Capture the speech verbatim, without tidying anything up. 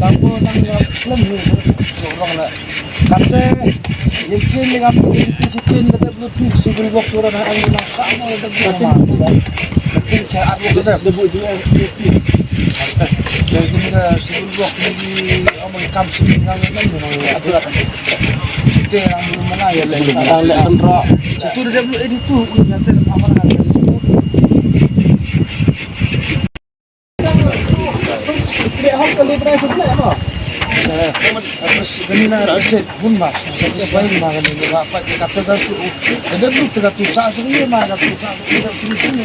Tapo nang slem ni. Rong la. Kate, yin tin ni ngam tin tin si tin la dep lu tin si bul bok tu ra na ang na sa mo la dep lu ma. Tin cha ar lu dep. Dep bu ju. Kate, yin tin ni si bul bok ni. Amo kam sini nang nang nang ya. Site nang belum mana ya le. Nang le kan ro. Situ dia belum edit tu. Nanti apa nang. Dia hok kali pernah sebelah apa? Saya, apa sih kami nak rasa pun bah. Satisfy mah kan ini apa kita kata tu. Ada belum kita tu sa sini mah kan tu sa. Kita tu sini.